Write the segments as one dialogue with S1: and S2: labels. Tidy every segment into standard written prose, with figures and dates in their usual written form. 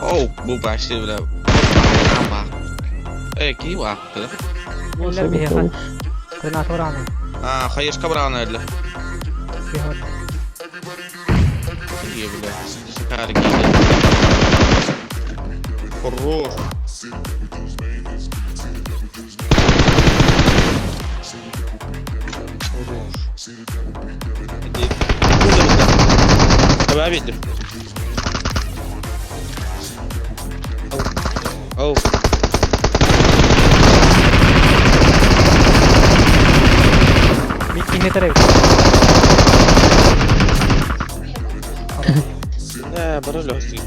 S1: Оо, бу башты бля. Э, кии баахты.
S2: Улар биһиэхэ. Граната быраҕан.
S1: А, хайышка быраҕан эрэллэр.
S2: Пехот.
S1: Ие, бля. Шикарный киһи. Хорош. Хорош. Иди. Burada burada. Haber verdim. Oh.
S2: Мин киһи этэр эбит.
S1: Э, бары лёгкий.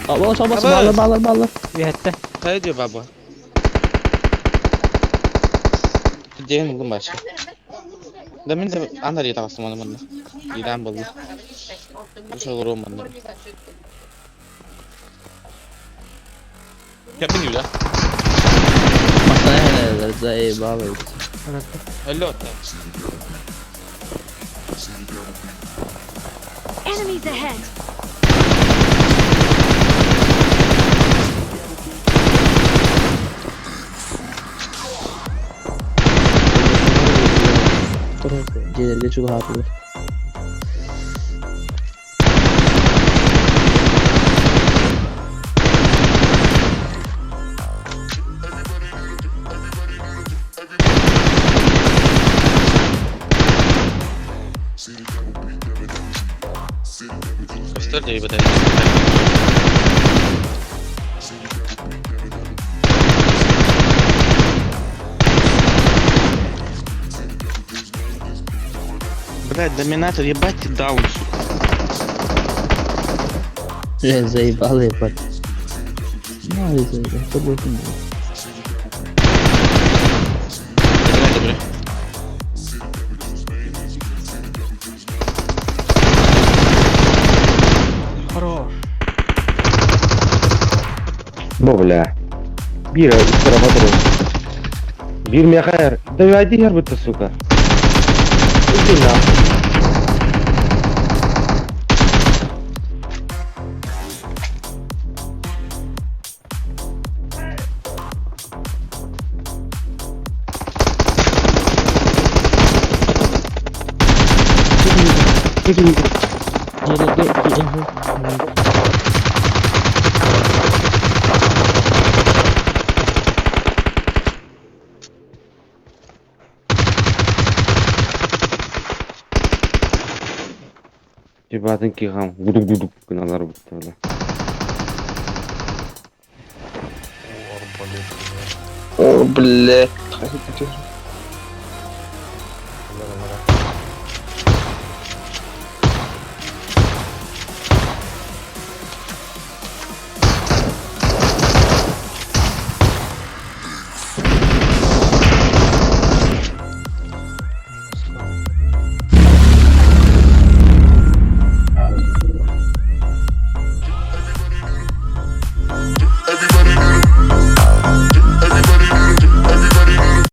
S3: Абас, абас, баллар, баллар, баллар.
S2: Үөһэттэ.
S1: Хайа диye баба. Диэн булдум бачка. Да мин да анария таҕыстым ону манна. Иирэн булла. Үс олоруом манна. Кэппин юля.
S3: Масана заебало.
S1: Алло.
S4: Enemies ahead!
S3: Дьиэлэргэ чугаһаатылар.
S1: Көстөр диэбитэ. Блядь, доминатор, ебать ты даун, сука.
S3: Бля, заебало, ебать. Ну, это будет не.
S1: Давай, добре.
S2: Хорош.
S5: Бо, бля. Биир работал. Биир мехайр. Да иди гербы-то, сука. Иди нахуй. Ебатын киһам. Гудук-гудук гыналар бутта, бля.
S6: О, бля.